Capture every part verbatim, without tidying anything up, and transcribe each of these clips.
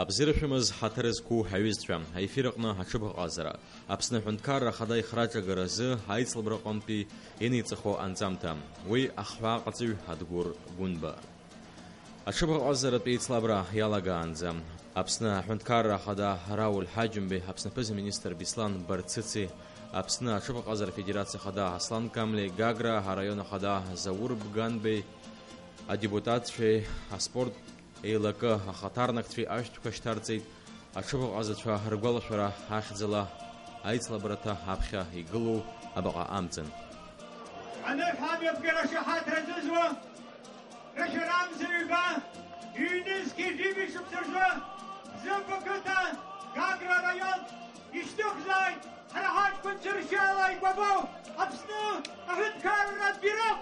Абзиара шәымаз, ҳаҭыр зқәу ҳаҩызцәа, аефир аҟны аҽыбӷаҟазара. Аԥсны Аҳәынҭқарра Ахада ихраҿагаразы аицлабраҟынтәи инеиҵыху анҵамҭа. Уи ахҳәааҟаҵаҩ Адгәыр Гәынба. Аҽыбӷаҟазаратә еицлабра иалагаанӡа, Аԥсны Аҳәынҭқарра Ахада Рауль Ҳаџьымбеи, Аԥсны аԥыза-министр Беслан Барцыци, Аԥсны Аҽыбӷаҟазара Афедерациа Ахада Аслан Камлеи, Гагра араион Ахада Заур Бганбеи, адепутатцәеи аспорт еилакы ахаҭарнакцәеи ашәҭқәа шьҭарҵеит, аҽыбӷаҟазацәа ргәалашәара ахьӡала аицлабраҭа аԥхьа игылоу абаҟа амҵан. Аныҳәа амҩаԥгара ашаҳаҭра азызуа, рашәарамза ҩба, ҩнызқьи жәибжь шықәса рзы, Бзыԥ ақыҭа, Гагра араион, ишьҭыхзааит ҳара ҳаҷкәынцәа ршьала икәабо Аԥсны аҳәынҭқарратә бирок!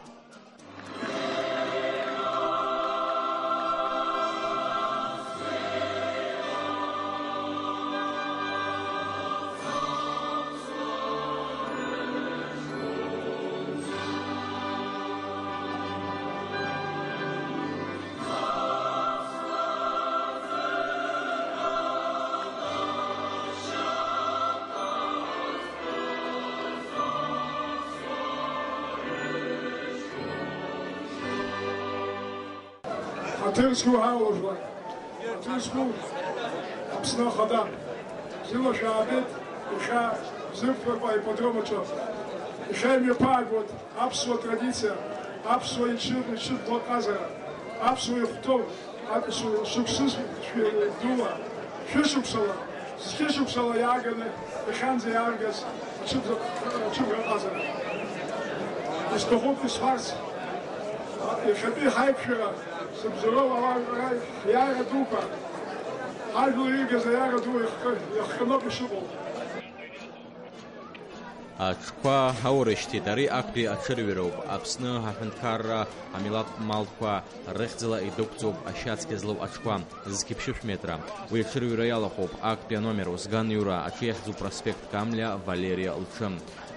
Ҳаҭыр зқәу ҳауаажәлар, ҳаҭыр зқәу Аԥсны Ахада, бзиала шәаабеит, иахьа Бзыԥ аипподром аҿы. Иахьа имҩаԥаагоит аԥсуа традициа, аԥсуа иҽы-, иҽырбо аҟазара, аԥсуа ихәҭоу, Ак-, шу-, шықәсыс шәи-, дула, шәышықәсала, зқьышықәсала иааганы иахьанӡа иааргаз аҽыбӷа-, аҽыбӷаҟазара. Исҭахуп исҳәарц, иахьатәи ҳаиқәшәара зыбзоуроу ауаа рҟара ҳиааира дуқәа, ҳажәлар иргаз аиааира ду иахҟьа-, иахҟьаноуп ишыҟоу. Аҽқәа аурышьҭит, ари актәи аҽырҩроуп. Аԥсны аҳәынҭқарра амилаҭтә малқәа рыхьӡала идәықәҵоуп ашьацқьа злоу аҽқәа, зқьы ԥшьышә метра. Уи аҽырҩра иалахәуп актәи аномер, Озган Иура, аҽы иахьӡуп проспект Камлиа Валериа лҽы.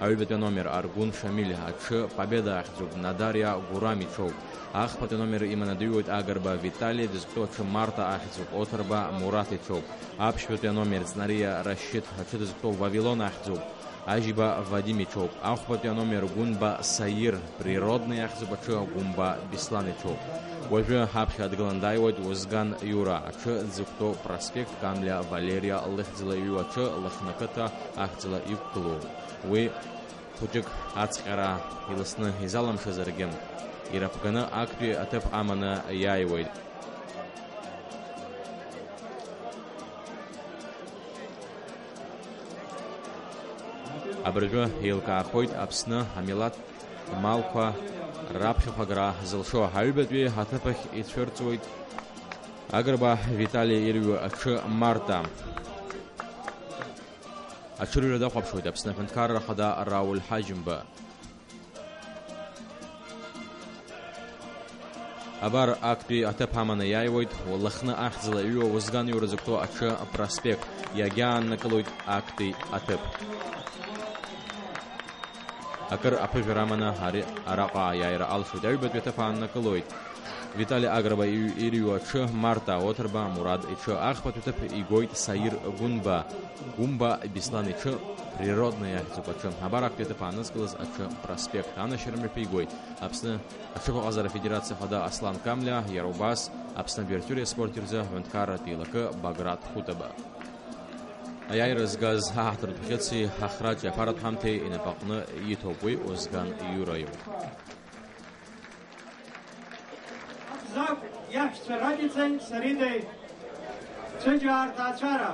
Аҩбатәи аномер, Аргәын Шамиль, аҽы Победа ахьӡуп, Надариа Гурам иҽоуп. Ахԥатәи аномер иманы дыҩуеит Агрба Витали, дызктәу аҽы Марта ахьӡуп, Оҭырба Мураҭ иҽоуп. Аԥшьбатәи аномер, Ҵнариа Рашьыҭ, аҽы дызктәу Вавилон ахьӡуп. Ажьба Вадим иҽоуп. Ахәбатәи аномер Гәынба Саир, Природный ахьӡуп аҽы, Гәымба Беслан иҽоуп. Уажәы ҳаԥхьа дгылан дааиуеит Озган Иура, аҽы дзықәтәоу проспект Камлиа Валериа лыхьӡала иҩу аҽы Лыхны ақыҭа ахьӡала иқәгылоу. Уи хәыҷык ацҟьара иласны изалымшазаргьы, ираԥганы актәи аҭыԥ аманы иааиуеит. Абыржәы еилкаахоит Аԥсны амилаҭ малқәа раԥхьахәагара зылшо. Аҩбатәи аҭыԥ ахь ицәырҵуеит Агрба Витали ирҩу аҽы Марта. Аҽырҩра дахәаԥшуеит Аԥсны Аҳәынҭқарра Ахада Рауль Ҳаџьымба. Абар актәи аҭыԥ аманы иааиуеит Лыхны ахьӡала иҩуа Озган Иура зықәтәоу аҽы проспект, иагьааннакылоит актәи аҭыԥ. Акыр аԥыжәара аманы ари араҟа аиааира алшоит. Аҩбатәи аҭыԥ ааннакылоит Витали Агрба иҩ-, ирҩуа аҽы Марта, Оҭырба Мурад иҽы. Ахԥатәи аҭыԥ игоит Саир Гәынба, Гәымба Беслан иҽы, Природный ахьӡуп аҽы. Абар актәи аҭыԥ аанызкылаз аҽы проспект. Анашьара мҩаԥигоит Аԥсны Аҽыбӷаҟазара Афедерациа Ахада Аслан Камлиа, иара убас Аԥсны абиартәыреи аспорти рзы аҳәынҭқарратә еилакы Баграт Хәытаба. Аиааира згаз аҳаҭыртә бӷьыци ахраҿи аԥаратә ҳамҭеи инапаҟны иҭоуп, уи Озган Иура иоуп. Закә иаҳәшьцәа Радицеи Саридеи цәыџьаа рҭаацәара.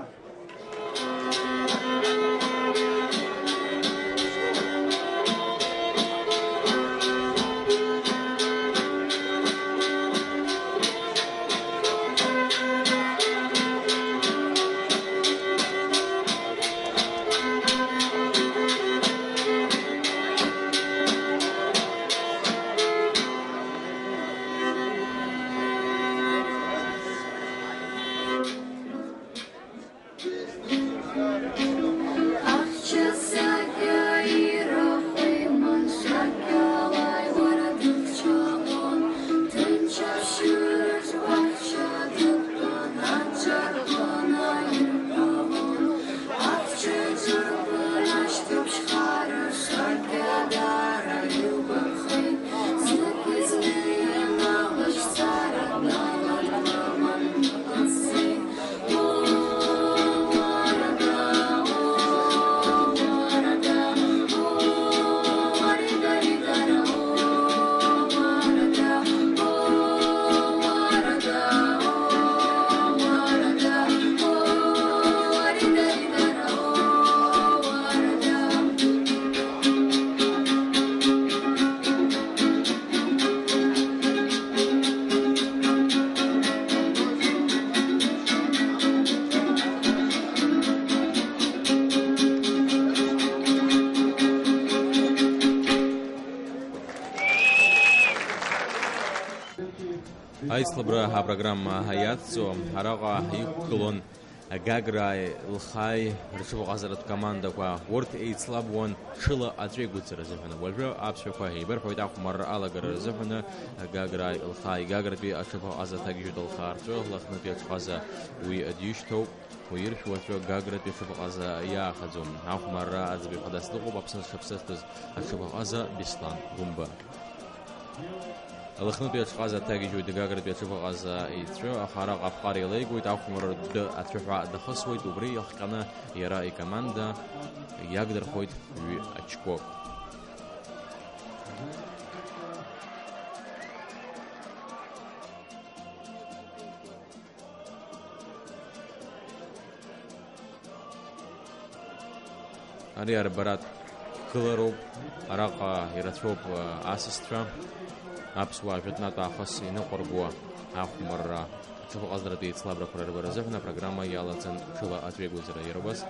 Аицлабра апрограмма иацҵо араҟа иқәгылон Гаграаи Лхааи рҽыбӷаҟазаратә командақәа. Урҭ еицлабуан ҽыла аҵәеигәыҵара азыҳәан. Уажәы аԥсшәақәа еибырҳәоит ахәмарра алагара рзыҳәаны Гаграаи Лхааи. Гагратәи аҽыбӷаҟаза ҭагьежьуеит Лхаа рҿы, Лыхнытәи аҽҟаза уи дишьҭоуп. Уи иршәу аҵәы Гагратәи аҽыбӷаҟаза иаахаӡом. Ахәмарра аӡбаҩ хадас дыҟоуп Аԥсны зҽаԥсазтәыз аҽыбӷаҟаза Беслан Гәымба. Лыхнытәи аҽҟаза дҭагьежьуеит Гагратәи аҽыбӷаҟаза иҵәы, аха араҟа аԥҟара илеигоит, ахәмарра дәы ацәаҳәа дахысуеит, убри иахҟьаны иара икоманда иагдырхоит ҩы очкок. Ари арбаратә гылароуп, араҟа ирацәоуп, а, асасцәа, аԥсуаа жәытәнатә аахыс иныҟәыргуа ахәмарра. Аҽыбӷаҟазаратәи еицлабрақәа рырбара азыҳәан апрограмма иалаӡан ҽыла аҵәеигәыҵара. Иара убас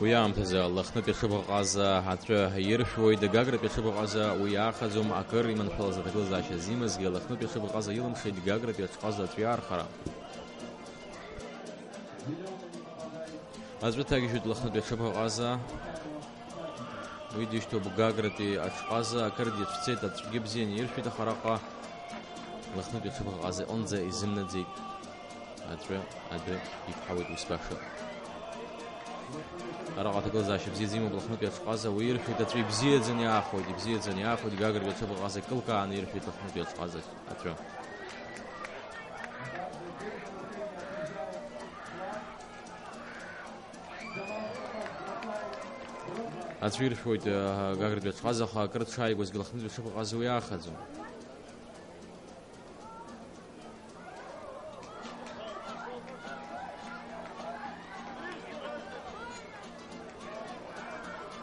уи аамҭазы Лыхнытәи аҽыбӷаҟаза аҵәы иршәуеит, Гагратәи аҽыбӷаҟаза уи иаахаӡом, акыр иманшәалаз аҭагылазаашьа зимазгьы, Лыхнытәи аҽыбӷаҟаза илымшеит Гагратәи аҽҟаза аҵәы иаархара. Аҵәы ҭагьежьуеит Лыхнытәи аҽыбӷаҟаза. Уи дишьҭоуп Гагратәи аҽҟаза, акыргьы ицәцеит, аҵәгьы бзианы иршәит, аха араҟа Лыхнытәи аҽыбӷаҟаза иҟынӡа изымнаӡеит. Аҵәы адәы иқәҳауеит ус баша. Араҟа аҭагылазаашьа бзиаӡа имоуп Лыхнытәи аҽҟаза, уи иршәит, аҵәы ибзиаӡаны иаахоит, ибзиаӡаны иаахоит, Гагратәи аҽыбӷаҟаза икылкааны иршәит Лыхнытәи аҽҟаза аҵәы. Аӡә иршәуеит, э, Гагратәи аҽҟаза, аха акыр дшааигәазгьы Лыхнытәи аҽыбӷаҟаза уи аахаӡом.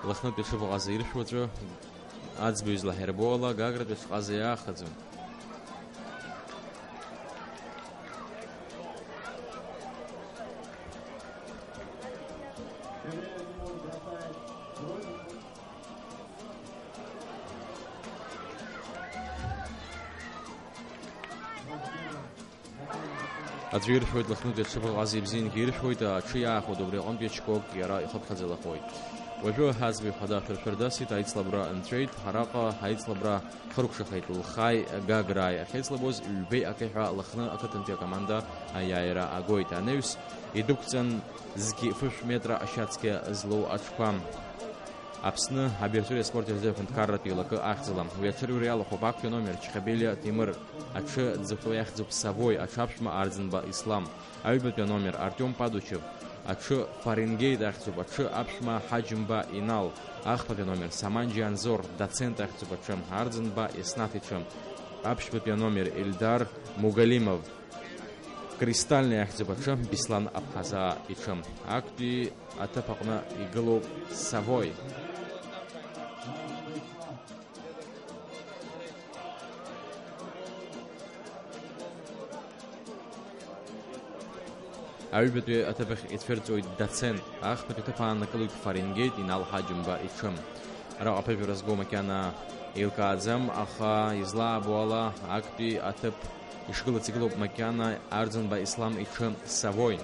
Лыхнытәи аҽыбӷаҟаза иршәу аҵәы, аӡбаҩ излаҳирбо ала, Гагратәи аҽҟаза иаахаӡом. Аӡәы иршәуеит Лыхнытәи аҽыбӷаҟаза ибзиангьы иршәуеит, аҽы иаахәоит, убри аҟынтәи ачкок иара ихыԥхьаӡа илаҟәуеит. Уажәы аӡбаҩ хада шәыршәыр дасит, аицлабра нҵәеит, араҟа аицлабра хыркәшахеит Лхааи Гаграаи ахьеицлабуаз, ҩбеи акеи ҳәа Лыхны ақыҭантәи акоманда аиааира агоит. Анаҩс идәықәҵан зқьи фышә метра ашьацқьа злоу аҽқәа. Аԥсны абиржәтәи аспорт азы аҳәынҭқарратә еилакы ахьӡала. Уи аҽырҩра иалахәуп актәи аномер Чхабелиа Ҭемыр, аҽы дзықәтәоу иахьӡуп Савой, аҽы аԥшәма Арӡынба Ислам, аҩбатәи аномер Артиом Падучев, аҽы Фаренгейт ахьӡуп, аҽы аԥшәма Ҳаџьымба Инал, ахԥатәи аномер Саманџьа Анзор, Доцент ахьӡуп аҽы, Арӡынба Еснаҭ иҽы, аԥшьбатәи аномер Ельдар Мугалимов. Кристальный ахьӡуп аҽы Беслан Аԥҳазаа иҽы. Актәи аҭыԥ аҟны игылоуп Савой. Аҩбатәи аҭыԥ ахь ицәырҵуеит Доцент, ахԥатәи аҭыԥ ааннакылоит Фаренгейт Инал Ҳаџьымба иҽы. Араҟа аԥыжәара зго макьана еилкааӡам, аха излаабо ала, актәи аҭыԥ ишгылац игылоуп макьана Арӡынба Ислам иҽы Савой.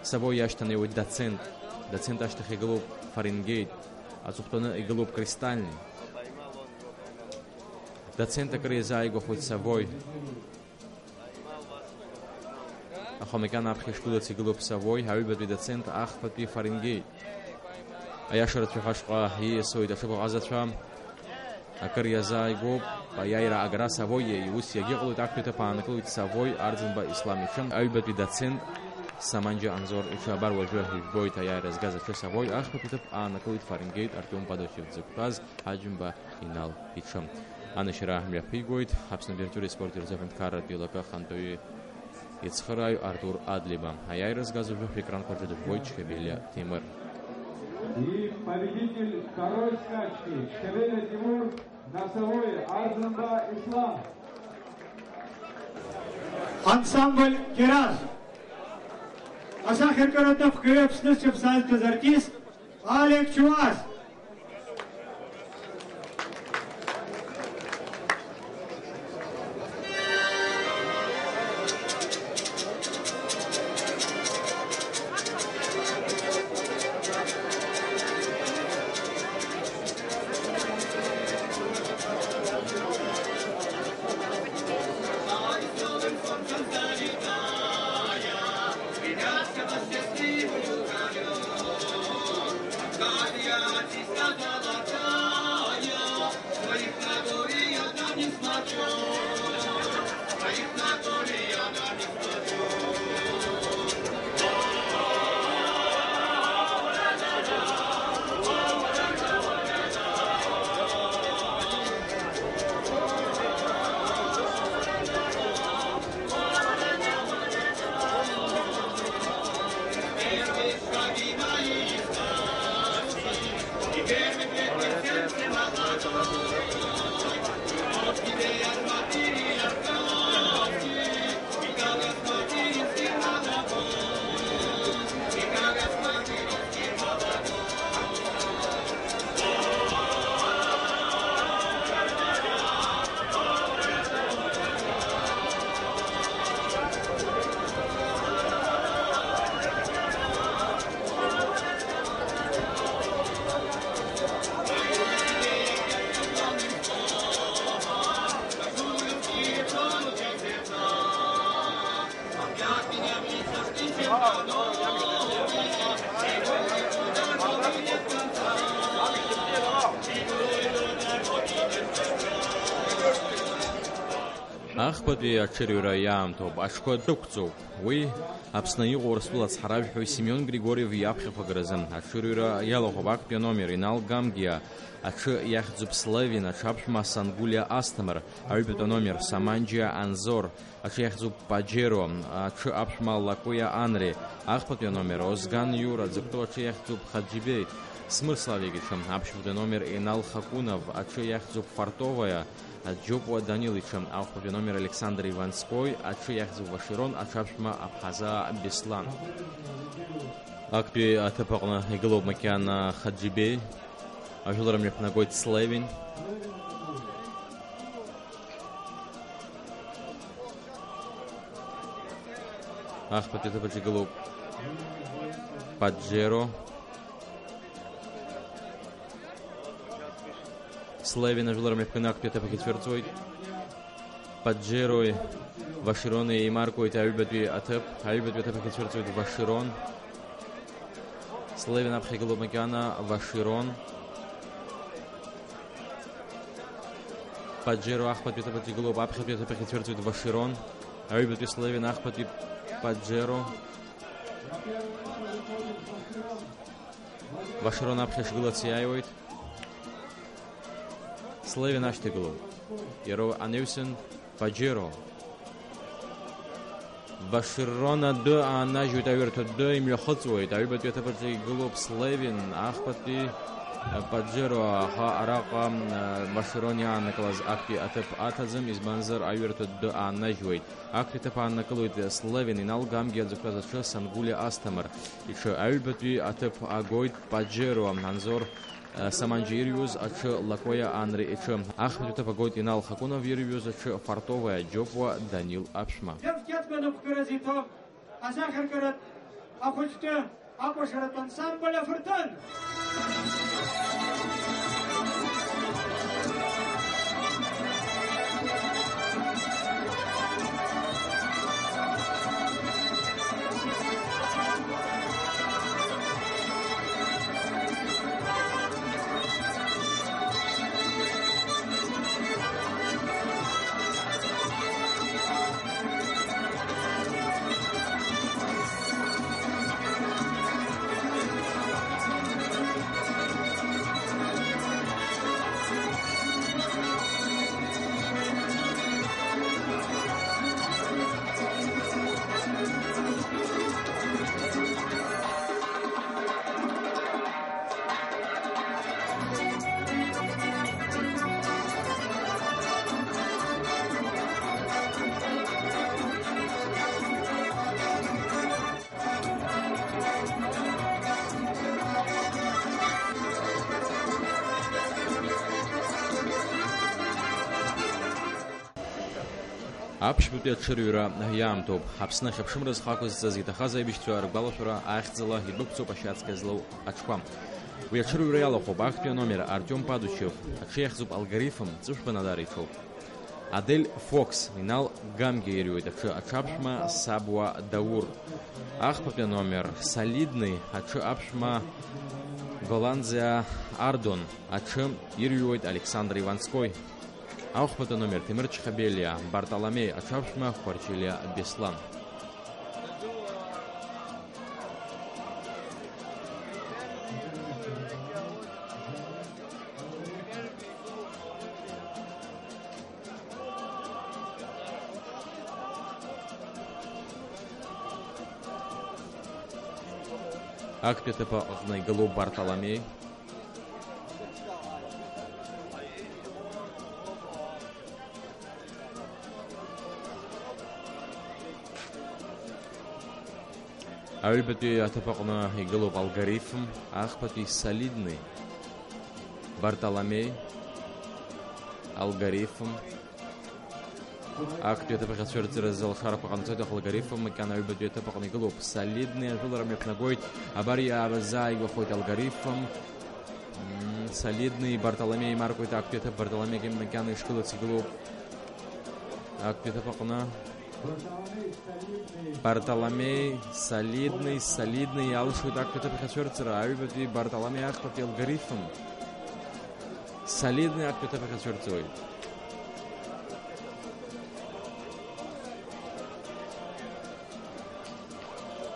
Савой иашьҭанеиуеит Доцент. Доцент ашьҭахь игылоуп Фаренгейт. Аҵыхәтәаны игылоуп Кристальный. Доцент акыр иазааигәахоит Савой. Аха макьана аԥхьа ишгылац игылоуп Савой, аҩбатәи Доцент, ахԥатәи Фаренгейт. Аиашаратәи ҳашҟа ииасуеит аҽыбӷаҟазацәа. Акыр иазааигәоуп аиааира агара Савой, ус иагьыҟалоит, актәи аҭыԥ ааннакылоит Савой, Арӡынба Ислам иҽы, аҩбатәи Доцент, Саманџьа Анзор иҽы. Абар уажәы ижәбоит аиааира згаз аҽы Савой, ахԥатәи аҭыԥ ааннакылоит Фаренгейт, Артиом Падучев дзықәтәаз, Ҳаџьымба Инал иҽы. Анашьара мҩаԥигоит Аԥсны абиржәтәи аспорт рзы аҳәынҭқарратә еилакы ахантәаҩы ицхырааҩ Артур Адлеиба. Аиааира згаз уажәы шәекранқәа рҿы дыжәбоит Чхабелиа Ҭемыр. И победитель второй скачки Чхабелиа Тимур, на Савой Арзанба Ислам. Ансамбль Кирас. Асахьаркыратә напхгаҩы Аԥсны зҽаԥсазтәыз артист Алик Чуаз. Ахԥатәи аҽырҩра иаамҭоуп, аҽқәа дәықәҵоуп. Уи Аԥсны иҟоу Урыстәыла ацҳаражәҳәаҩ Семион Григорьев иаԥхьақәа акразы. Аҽырҩра иалахәуп актәи аномер Инал Гамгиа, аҽы иахьӡуп Слевин, аҽаԥшәма Сангулиа Асҭамыр, аҩбатәи аномер Саманџьиа Анзор, аҽы иахьӡуп Паджеро, аҽы аԥшәма Лакуиа Анри, ахԥатәи аномер Озган Иура, дзықәтәоу аҽы иахьӡуп Хаджибеи, Смырслав иагьаҽы, аԥшьбатәи аномер Инал Хакунов, аҽы иахьӡуп Фартовая, Џьопуа Данил иҽы, ахәбатәи аномер Александр Иванской, аҽы иахьӡуп Ваширон, аҽаԥшәма Аԥҳазаа Беслан. Актәи аҭыԥ аҟны игылоуп макьана Хаджибеи, ажәылара мҩаԥнагоит Слевин. Ахԥатәи аҭыԥаҿ игылоуп Паджеро. Слевин ажәылара мҩаԥганы актәи аҭыԥ ахь ицәырҵуеит. Паджерои Ваширони еимаркуеит аҩбатәи аҭыԥ. Аҩбатәи аҭыԥ ахь ицәырҵуеит Ваширон. Слевин аԥхьа игылоуп макьана Ваширон. Паджеро ахԥатәи аҭыԥ аҿы игылоуп, аԥхьатәи аҭыԥ ахь ицәырҵуеит Ваширон. Аҩбатәи Слевин, ахԥатәи Паджеро. Ваширон аԥхьа ишгылац иааиуеит. Слевин ашьҭа игылоуп. Иара анеҩсан Паджеро. Ваширон адәы ааннажьуеит, аҩырҭа адәы имҩахыҵуеит. Аҩбатәи аҭыԥ аҿы игылоуп Слевин, ахԥатәи Паджеро, аха араҟа Ваширон иааннакылаз актәи аҭыԥ аҭаӡам, избанзар аҩырҭа адәы ааннажьуеит. Актәи аҭыԥ ааннакылоит Слевин, Инал Гамгиа дзықәтәаз аҽы Сангулиа Асҭамыр иҽы. Аҩбатәи аҭыԥ агоит Паджеро, Анзор Саманџьа ирҩуз аҽы Лакоиа Анри иҽы. Ахԥатәи аҭыԥ агоит Инал Хакунов ирҩуз аҽы Фартовая Џьопуа Данил аԥшәма. Џьоф Џьаҭба нықәгараз иҭоуп асахьаркыратә ахәыҷтәы акәашаратә ансамбль Афырҭын. Аԥшьбатәи аҽырҩра иаамҭоуп. Аԥсны ахьыԥшымра зхы ақәызҵаз иҭахаз аибашьцәа ргәалашәара ахьӡала идәықәҵоуп ашьацқьа злоу аҽқәа. Уи аҽырҩра иалахәуп актәи аномер Артиом Падучев, аҽы иахьӡуп Алгоритм, Ҵәышба Надар иҽоуп. Адель Фокс, Инал Гамгиа ирҩуеит аҽы, аҽаԥшәма Сабуа Даур. Ахԥатәи аномер Солидный, аҽы аԥшәма Голландиа Ардон, аҽы ирҩуеит Александр Иванской. Ахәбатәи аномер Ҭемыр Чхабелиа, Бартоломеи аҽаԥшәма Хәарчелиа Беслан. Актәи аҭыԥ аҟны игылоуп Бартоломеи. Аҩбатәи аҭыԥ аҟны игылоуп Алгоритм, ахԥатәи Солидный, Бартоломеи, Алгоритм. Актәи аҭыԥ ахь ацәырҵра азы алшарақәа ҟанаҵоит, аха Алгоритм макьана аҩбатәи аҭыԥ аҟны игылоуп. Солидный ажәылара мҩаԥнагоит, абар иаабазааигәахоит Алгоритм. М, Солидный, Бартоломеи еимаркуеит актәи аҭыԥ, Бартоломеигьы макьана ишгылац игылоуп актәи аҭыԥ аҟны. Бартоломеи, Солидный, Солидный иалшоит актәи аҭыԥ ахь ацәырҵра, аҩбатәи Бартоломеи ахԥатәи Алгоритм. Солидный актәи аҭыԥ ахь ацәырҵуеит.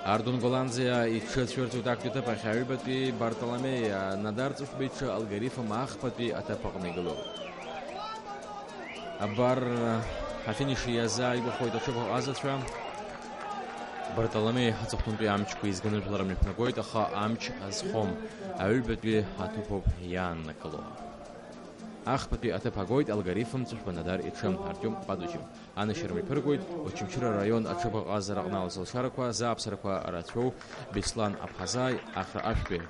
Ардун Голландиа иҽы ацәырҵуеит актәи аҭыԥ ахь, аҩбатәи Бартоломеи Надар Ҵышәба иҽы алгоритм ахԥатәи аҭыԥ аҟны игылоуп. Абар, ҳафиниш иазааигәахоит аҽыбӷаҟазацәа. Бартоломеи аҵыхәтәантәи амчқәа изганы жәлар мҩаԥнагоит, аха амч азхом, аҩбатәи аҭыԥоуп иааннакыло. Ахԥатәи аҭыԥ агоит алгоритм Ҵышәба Надар иҽы, Артиом Падучев. Анашьара мҩаԥыргоит Очамчыра араион аҽыбӷаҟазараҟны алҵшарақәа, зааԥсарақәа рацәоу Беслан Аԥҳазааи Ахра Ашәбеи.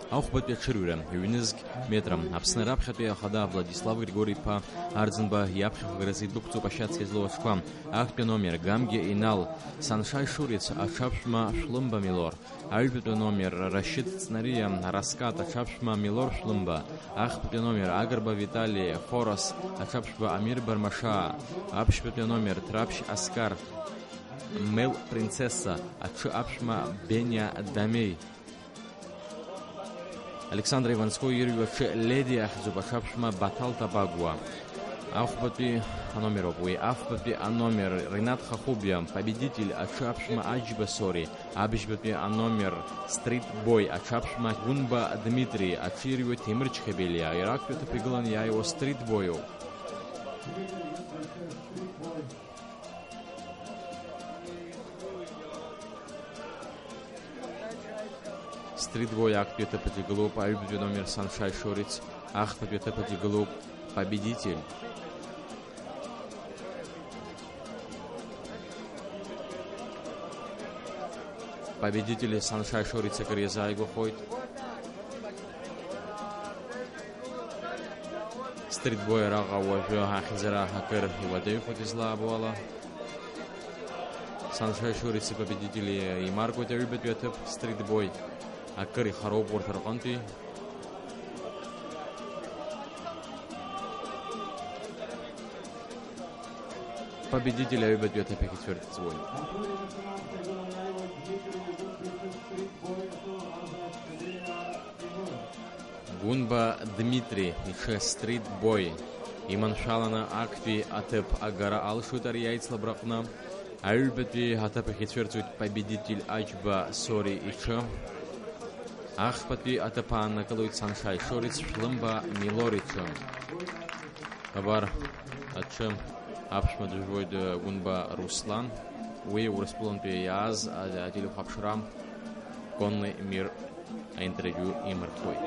Ахәбатәи аҽырҩра, ҩнызқь метра. Аԥсны раԥхьатәи ахада Владислав Григори-иԥа Арӡынба иаԥхьахәгара зидәықәҵоуп ашьац иазлоу аҽқәа. Актәи аномер, Гамгиа Инал, Саншаи Шуриц, аҽаԥшәма Шәлымба Милор. Аҩбатәи аномер, Рашьыҭ Ҵнариа, Раскат, аҽаԥшәма Милор Шәлымба. Ахԥатәи аномер, Агрба Витали, Форос, аҽаԥшәма Амир Бармашаа. Аԥшьбатәи аномер, Ҭраԥшь Аскар, Мел Принцесса, аҽы аԥшәма Бениа Дамеи. Александр Иванцкои ирҩуа аҽы Леди ахьӡуп, аҽаԥшәма Баҭал Табагәуа. Ахәбатәи аномер ауп уи. Афбатәи аномер, Ринат Хахубиа, Победитель, аҽы аԥшәма Аџьба Сори. Абыжьбатәи аномер, Стрит Бой, аҽаԥшәма Гәынба Дмитри, аҽы ирҩуа Ҭемыр Чхебелиа. Иара актәи аҭыԥ игыланы иааиуа Стрит Боиуп. Стрит Бой актәи аҭыԥаҿ игылоуп, аҩбатәи номер Саншаи Шориц, ахԥатәи аҭыԥаҿ игылоуп Победитель. Победители Саншаи Шориц акыр иазааигәахоит. Стрит Бой араҟа уажәы ахьӡара акыр иуадаҩхоит излаабо ала. Саншаи Шориц ипобедители еимаркуеит аҩбатәи аҭыԥ, Стрит Бой акыр ихароуп урҭ рҟынтәи. Победитель аҩбатәи аҭыԥ ахь ицәырҵуеит. Гәынба Дмитри иҽы Стрит Бой иманшәаланы актәи аҭыԥ агара алшоит ари аицлабраҟны. Аҩбатәи аҭыԥ ахь ицәырҵуеит Победитель Аџьба Сори иҽы. Ахԥатәи аҭыԥ ааннакылоит Саншаи Шориц Шәлымба Милор иҽы. Абар аҽы аԥшәма дыжәуеит, э, Гәынба Руслан. Уи Урыстәылантәи иааз, а, ателехәаԥшра Конный мир аинтервиу имырхуеит.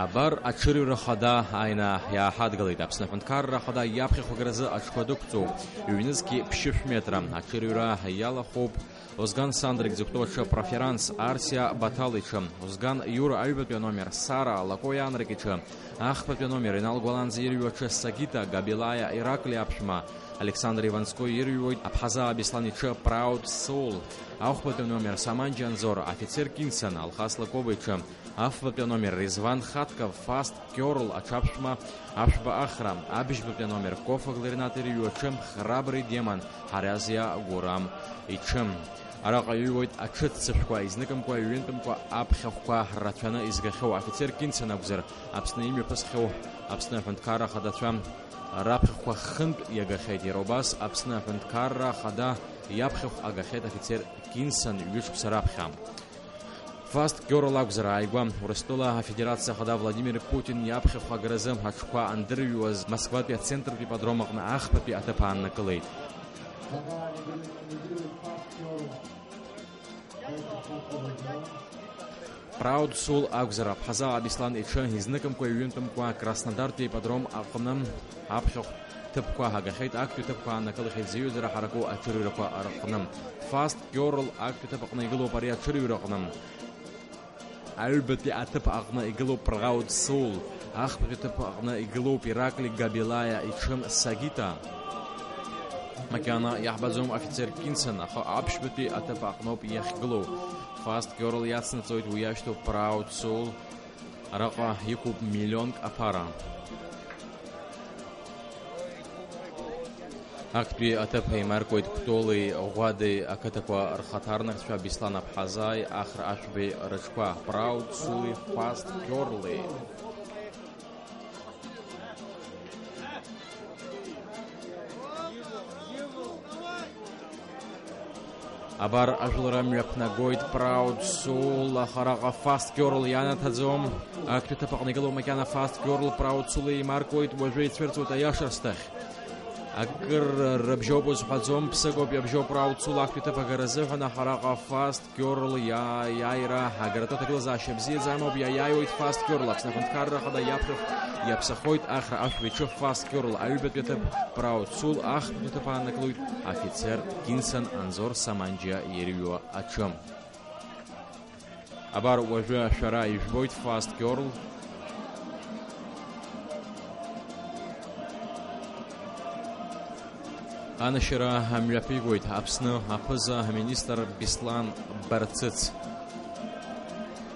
Абар аҽырҩра хада аинаа иааҳадгылеит. Аԥсны аҳәынҭқарра ахада иаԥхьахәагаразы аҽқәа дықәҵоуп. Ҩнызқьи ԥшьышә метра. Аҽырҩра иалахәуп Озган Сандрик дзықәтәоу аҽы Проферанс Арсиа Батал иҽы, Озган Иура аҩбатәи аномер Сара Лакои Анрик иҽы, ахԥатәи аномер иналгәаланӡа ирҩуа аҽы Сагита Габилаиа Иракли аԥшәма, Александр Иванской ирҩуеит Аԥҳазаа Беслан иҽы Proud Soul, ахәбатәи аномер Саманџьа Анзор, Афицер Кинсан, Алхас Лакоба иҽы, афбатәи аномер Резван Хатков, Fast Girl аҽаԥшәма, Ашәба Ахра, абжьбатәи аномер Кофа Гларинат ирҩуа аҽы Храбрый демон, Ҳариазиа Гурам иҽы. Араҟа иҩуеит аҽыццышәқәа, изныкымкәа, ҩынтәымкәа аԥхьахәқәа рацәаны изгахьоу. Афицер Кинсан акәзар, Аԥсны имҩаԥысхьоу Аԥсны аҳәынҭқарра ахадацәа раԥхьахәқәа хынтә иагахьеит. Иара убас Аԥсны аҳәынҭқарра ахада иаԥхьахә агахьеит афицер Кинсан ҩышықәса раԥхьа. Fast Girl акәзар ааигәа, Урыстәыла Афедерациа Ахада Владимир Путин иаԥхьахә агаразы аҽқәа андырҩуаз Москватәи ацентртә ипподром аҟны ахԥатәи аҭыԥ ааннакылеит. Proud Soul акәзар, Аԥҳазаа Беслан иҽы изныкымкәа ҩынтәымкәа Краснодартәи ипподром аҟны аԥхьахә ҭыԥқәа агахьеит, актәи ҭыԥқәа ааннакылахьеит зҩыдара ҳараку аҽырҩрақәа рҟны. Fast Girl актәи ҭыԥ аҟны игылоуп ари аҽырҩраҟны. Аҩбатәи аҭыԥ аҟны игылоуп Proud Soul, ахԥатәи аҭыԥ аҟны игылоуп Иракли Габилаиа иҽы Сагита. Макьана иаҳбаӡом афицер Кинсан, аха аԥшьбатәи аҭыԥ аҟноуп иахьгылоу. Fast Girl иацнаҵоит уи иашьҭоуп Proud Soul, араҟа иқәуп миллионк аԥара. Актәи аҭыԥ еимаркуеит Кәтоли Ӷәадеи ақыҭақәа рхаҭарнакцәа Беслан Аԥҳазааи Ахра Ашәбеи рыҽқәа, Proud Soul-и Fast Girl-и. Абар ажәлара мҩаԥнагоит Proud Soul, аха араҟа Fast Girl ианаҭаӡом. Актәи аҭыԥ аҟны игылоу макьана Fast Girl Proud Soul еимаркуеит, уажәы ицәырҵуеит аиаша рсҭахь. Акыр рыбжьоуп узҳәаӡом, ԥсык ауп иабжьоу Proud Soul актәи аҭыԥ агара азыҳәан, аха араҟа Fast Girl иа-, иааира агаратәы аҭагылазаашьа бзиаӡам ауп, иаиааиуеит Fast Girl, Аԥсны аҳәынҭқарра ахада иаԥхьахә иаԥсахоит Ахра Ашәба иҽы Fast Girl, аҩбатәи аҭыԥ Proud Soul, ахԥатәи аҭыԥ ааннакылоит афицер Кинсан Анзор Саманџьа ирҩуа аҽы. Абар уажәы шәара ижәбоит Fast Girl. Анашьара амҩаԥигоит Аԥсны аԥыза аминистр Беслан Барцыц.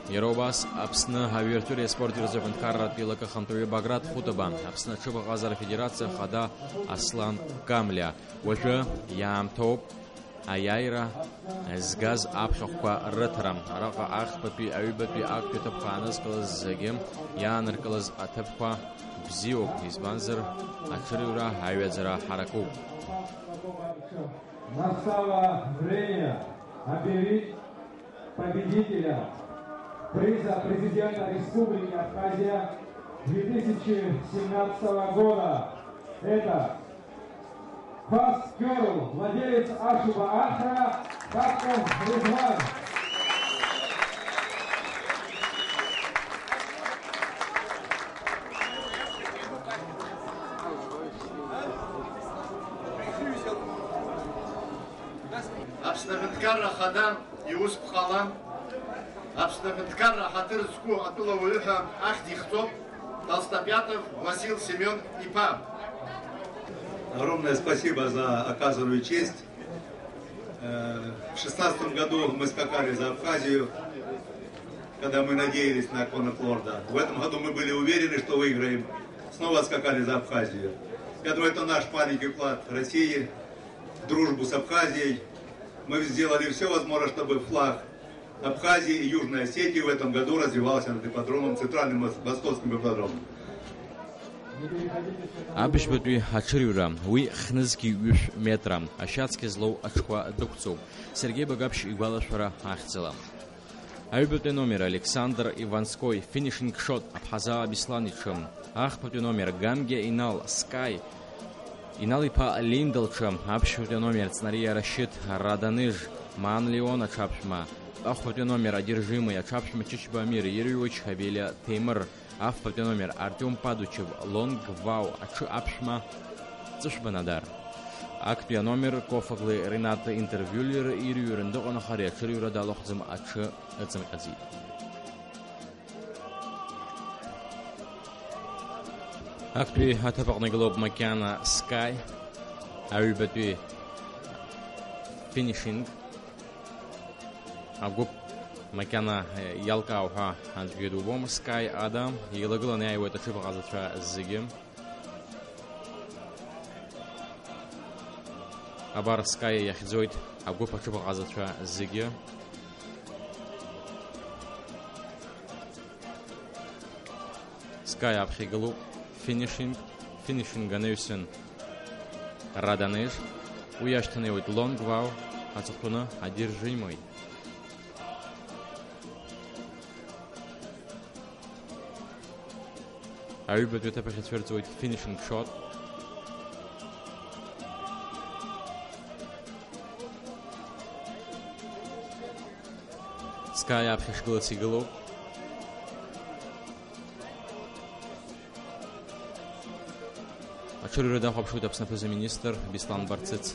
Иара убас Аԥсны аҩыртәыреи аспорти рзы аҳәынҭқарратә еилакы ахантәаҩы Баграт Хәытаба, Аԥсны аҽыбӷаҟазара афедерациа ахада Аслан Камлиа. Уажәы иаамҭоуп аиааира згаз аԥхьахәқәа рыҭара. Араҟа ахԥатәи, аҩбатәи, актәи аҭыԥқәа аанызкылаз зегьы иааныркылаз аҭыԥқәа бзиоуп, избанзар, аҽырҩра аҩаӡара ҳаракуп. Настало время объявить победителя приза президента Республики Абхазия две тысячи семнадцатого года. Это Fast Girl, владелец Ашуба Ахра, Хатков Резван. Аԥсны аҳәынҭқарра ахада иусԥҟала, Аԥсны аҳәынҭқарра аҳаҭыр зқәу атәылауаҩы ҳәа ахьӡ ихҵоуп Толстопятов Васил Семен иԥа. Огромное спасибо за оказанную честь. Э, в шестнадцатом году мы скакали за Абхазию, когда мы надеялись на Конрад Лорда. В этом году мы были уверены, что выиграем. Снова скакали за Абхазию. Я думаю, это наш маленький вклад России в дружбу с Абхазией. Мы сделали всё возможное, чтобы флаг Абхазии и Южной Осетии в этом году развивался над ипподромом, центральным мос-, московским ипподромом. Абжьбатәи аҽырҩра, уи хнызқьи ҩышә метра, ашьацқьа злоу аҽқәа дықәҵоуп. Сергеи Багаԥшь игәалашәара ахьӡала. Аҩбатәи номер Александр Иванской, финишинг шот, Аԥҳазаа Беслан иҽы. Ахԥатәи номер Гамгиа Инал, Скай, Инал-иԥа Линда лҽы. Аԥшьбатәи номер Ҵнариа Рашьыҭ, Раданыж, Маан Леон аҽаԥшәма. Ахәбатәи номер Одержимый аҽаԥшәма Чычба Амир, ирҩуа Чхабелиа Ҭемыр. Афбатәи аномер Артиом Падучев, Лонг Вау аҽы аԥшәма, Ҵышәба Надар. Актәи аномер Кофаглеи Ринат Интервиулер ирҩрын дыҟанаха ари аҽырҩра далахәӡам аҽы ыҵымҟьаӡеит. Актәи аҭыԥ аҟны игылоуп макьана Скай, аҩбатәи финишинг. Агәыԥ макьана, э, иалкаау ҳәа аӡәгьы дубом. Скай Адам, еилагыланы иааиуеит аҽыбӷаҟазацәа зегьы. Абар Скай иахьӡоит агәыԥ аҽыбӷаҟазацәа зегьы. Скай аԥхьа игылоуп. Финишинг, финишинг анаҩсан Раданеж. Уи иашьҭанеиуеит Лонг Вау, аҵыхәтәаны Одержимый. Аҩбатәи аҭыԥ ахь ицәырҵуеит финишинг шот. Скай аԥхьа шгылац игылоуп. Аҽырҩра дахәаԥшуеит Аԥсны аԥыза-министр Беслан Барцыц.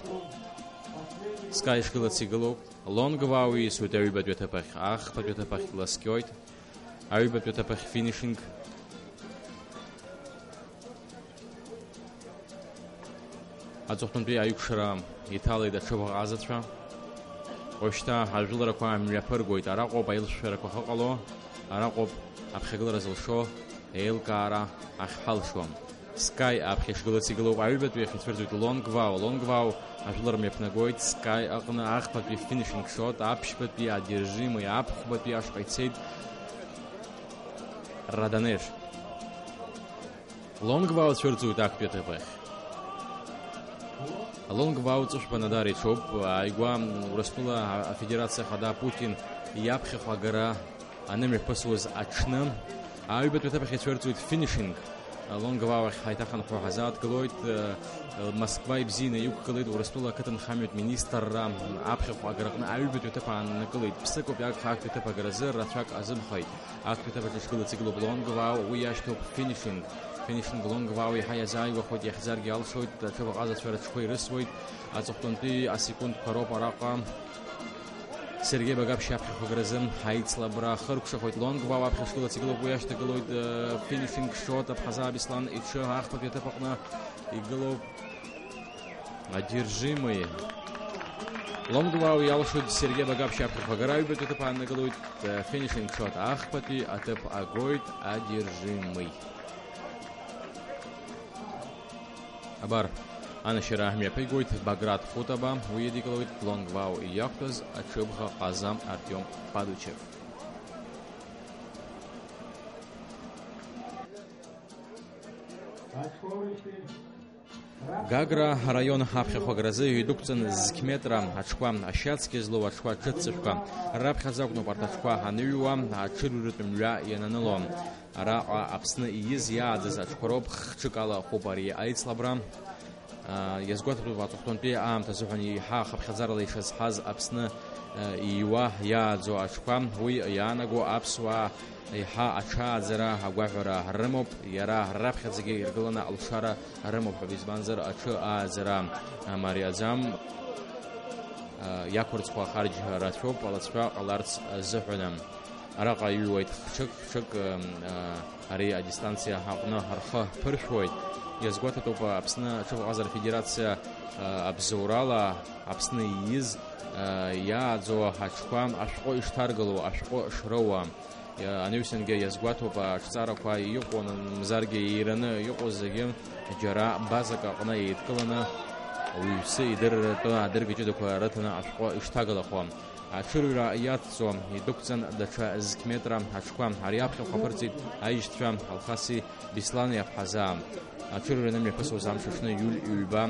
Скай шгылац игылоуп. Лонг Вау ииасуеит аҩбатәи аҭыԥ ахь, ахԥатәи аҭыԥ ахь дласкьоит. Аҩбатәи аҭыԥ ахь финишинг. Аҵыхәтәантәи аиқәшара иҭалеит аҽыбӷаҟазацәа. Уажәшьҭа ажәыларақәа мҩаԥыргоит. Араҟоуп аилшәшәарақәа ахьыҟало, араҟоуп аԥхьагылара зылшо, еилкаара ахьҳалшо. Скай аԥхьа ишгылац игылоуп, аҩбатәи ахьицәырҵуеит Лонг Вау. Лонг Вау ажәылара мҩаԥнагоит Скай аҟны, ахԥатәи финишинг шот, аԥшьбатәи Одержимый, аԥхәбатәи ашҟа ицеит Раданеж. Лонг Вау цәырҵуеит актәи аҭыԥ ахь. Лонг Вау Ҵышәба Надар иҽуп, ааигәа Урыстәыла Афедерациа Ахада Путин иаԥхьахә агара анымҩаԥысуаз аҽны, аҩбатәи аҭыԥ ахь ицәырҵуеит финишинг. Лонг Вау ахь ҳаиҭахынҳәуа ҳазааҭгылоит. Москва ибзианы иқәгылеит Урыстәыла ақыҭанхамҩатә министрра аԥхьахә агараҟны аҩбатәи аҭыԥ ааннакылеит. Ԥсыкоуп иагха актәи аҭыԥ агаразы рацәак азымхеит. Актәи аҭыԥ аҿы ишгылац игылоуп Лонг Вау, уи иашьҭоуп финишинг. Финишинг Лонг Вау иаҳа иазааигәахоит, иахьӡаргьы алшоит, аҽыбӷаҟазацәа рыҽқәа ирысуеит. Аҵыхәтәантәи асекундқәа роуп араҟа. Сергеи Багаԥшь аԥхьахә агаразы аицлабра хыркәшахоит. Лонг Вау аԥхьа шгылац игылоуп, уи ашьҭагылоит, э, финишинг шот, Аԥхазаа Беслан иҽы ахԥатәи аҭыԥ аҟны игылоуп Одержимый. Лонг Вау иалшоит Сергеи Багаԥшь аԥхьахә агара, аҩбатәи аҭыԥ ааннакылоит, э, финишинг шот, ахԥатәи аҭыԥ агоит Одержимый. Абар, анашьара мҩаԥигоит Баграт Хутаба, уи идикылоит Лонг Вау иақәтәаз аҽыбӷа ҟаза Артиом Падучев. Гагра араион аԥхьахә агаразы идәықәҵан зқь метра аҽқәа, ашьацқьа злоу аҽқәа ҿыццышәқәа. Раԥхьаӡа акәноуп арҭ аҽқәа аныҩуа, аҽырҩратә мҩа иананыло. Араҟа Аԥсны ииз иааӡаз аҽқәа роуп, хҽык ала ахуп ари аицлабра. Иазгәаҭатәуп, аҵыхәтәантәи аамҭа азыҳәан еиҳа ахыԥхьаӡарала ишазҳаз Аԥсны ииуа иааӡо аҽқәа, уи иаанаго аԥсуаа еиҳа аҽааӡара агәаҳәара рымоуп, иара раԥхьаӡагьы иргыланы алшара рымоуп ҳәа, избанзар, аҽы ааӡара мариаӡам, иақәырӡхо ахарџь рацәоуп алацәа ҟаларц азыҳәан. Араҟа иҩуеит хҽык, хҽык, ы, ари адистанциа аҟны рхы ԥыршәоит. Иазгәаҭатәуп Аԥсны аҽыбӷаҟазара федерациа, ы, абзоурала Аԥсны ииз, ы, иааӡоу аҽқәа ашәҟәы ишҭаргылоу, ашәҟәы шроуа. Иа-, анаҩсангьы иазгәаҭоуп аҽҵарақәа иҟоу, мамзаргьы иираны иҟоу зегьы џьара базак аҟны еидкыланы, ауаҩԥсы идырратәы адырга ҷыдақәа рыҭаны ашәҟәы ишҭагылахо. Аҽырҩра иацҵо идәықәҵан даҽа зқь метра аҽқәа. Ари аԥхьахә аԥырҵеит аишьцәа Алхаси Беслани Аԥҳазаа. Аҽырҩра анымҩаԥысуаз амш аҽны иуль ҩба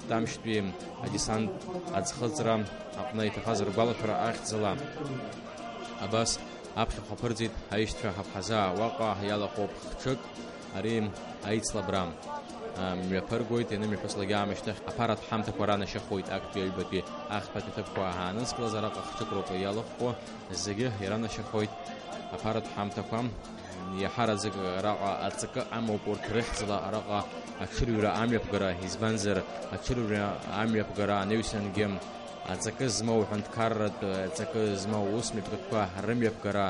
Тамшьтәи адесант аӡхыҵра аҟны иҭахаз ргәалашәара ахьӡала. Абас аԥхьахә аԥырҵеит аишьцәа Аԥҳазаа. Уаҟа иалахәуп хҽык, ари аицлабра, а, мҩаԥыргоит, ианымҩаԥыслак аамышьҭахь аԥаратә ҳамҭақәа ранашьахоит, актәи аҩбатәи ахԥатәи аҭыԥқәа аанызкылаз араҟа хҽык роуп иалахәқәо, зегьы иранашьахоит Аԥаратә ҳамҭақәа иаҳараӡак араҟа аҵакы амоуп урҭ рыхьӡала араҟа аҽырҩра амҩаԥгара, избанзар, аҽырҩра амҩаԥгара анаҩсангьы аҵакы змоу аҳәынҭқарратә, аҵакы змоу аусмҩаԥгатәқәа рымҩаԥгара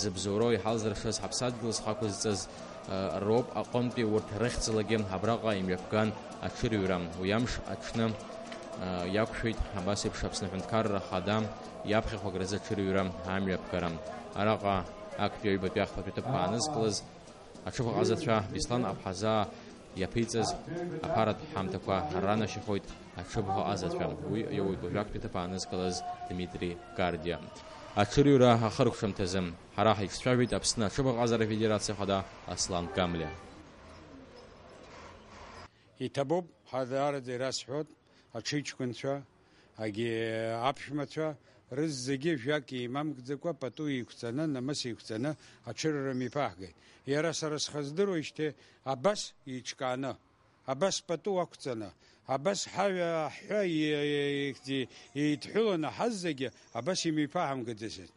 зыбзоуроу иҳалзыршаз ҳаԥсадгьыл зхы ақәызҵаз, э, роуп аҟынтәи урҭ рыхьӡалагьы абраҟа имҩаԥган аҽырҩра. Уи амш аҽны, э, иақәшәеит абас еиԥш Аԥсны Аҳәынҭқарра Ахада иаԥхьахәагразы аҽырҩра амҩаԥгара. Араҟа актәи аҩбатәи ахԥатәи аҭыԥқәа аанызкылаз аҽыбӷаҟазацәа Беслан Аԥҳазаа иаԥиҵаз аԥаратә ҳамҭақәа ранашьахоит аҽыбӷаҟазацәа. Уи иоуеит уажәы актәи аҭыԥ аанызкылаз Дмитри Кардиа. Аҽырҩра ахыркәшамҭазы ҳара ҳаиҿцәажәеит Аԥсны аҽыбӷаҟазара афедерациа ахада Аслан Камлиа. Иҭабуп, ҳа даараӡа ирасҳәоит, аҽыҩҷкәынцәа, агьи аԥшәмацәа рызегьы жәак еимамкӡакәа пату еиқәҵаны, намыс еиқәҵаны аҽырҩра миԥаҳгеит. Иара сара схы здыруеижьҭеи абас еиҿкааны, абас пату ақәҵаны, абас ҳаҩа аҳәа еидҳәыланы ҳаззагьы абас имиԥаҳамгаӡацызт.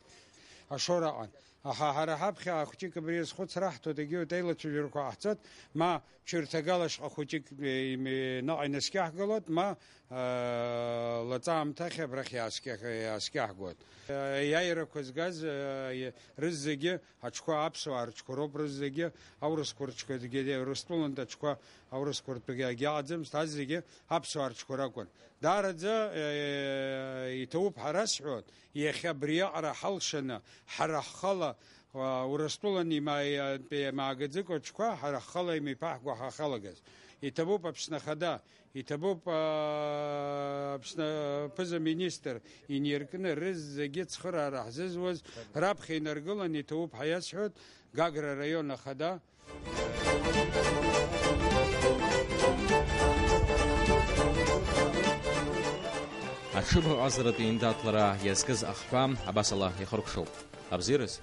Ашоура аҟан. Аха ҳара ҳаԥхьа ахәҷык абри азхәыцра аҳҭоит, егьиуеит аилацәажәарақәа ҟаҳҵоит, ма Чырҭагал ашҟа хәыҷык, е, ими-, наҟ инаскьаҳгалоит, ма, э, лаҵа аамҭахь абрахь иааскьаҳ-, иааскьаҳгоит. Э, аиааирақәа згаз, э, рызегьы аҽқәа аԥсуаа рыҽқәа роуп, рызегьы аурысқәа рыҽқәа, зегьы Урыстәылантә аҽқәа аурысқәа ртәгьы агьаҟаӡамызт, азегьы аԥсуаа рыҽқәа ракәын. Даараӡа, э, иҭабуп ҳәа расҳәоит, иахьа абриаҟара ҳалшаны, ҳара ҳхала, а, Урыстәылан има-, иа-, иамаагаӡакәа аҽқәа ҳара ҳхала имеиԥаҳго ҳахьалагаз. Иҭабуп Аԥсны Ахада, иҭабуп, а, Аԥсны аԥыза-министр иниркны рызегьы цхыраара ҳзызуаз раԥхьа инаргылан, иҭабуп ҳәа иасҳәоит, Гагра араион ахада. Аҽыбӷаҟазаратә еиндаҭлара иазкыз ахҳәаа абасала ихыркәшоуп. Абзиараз!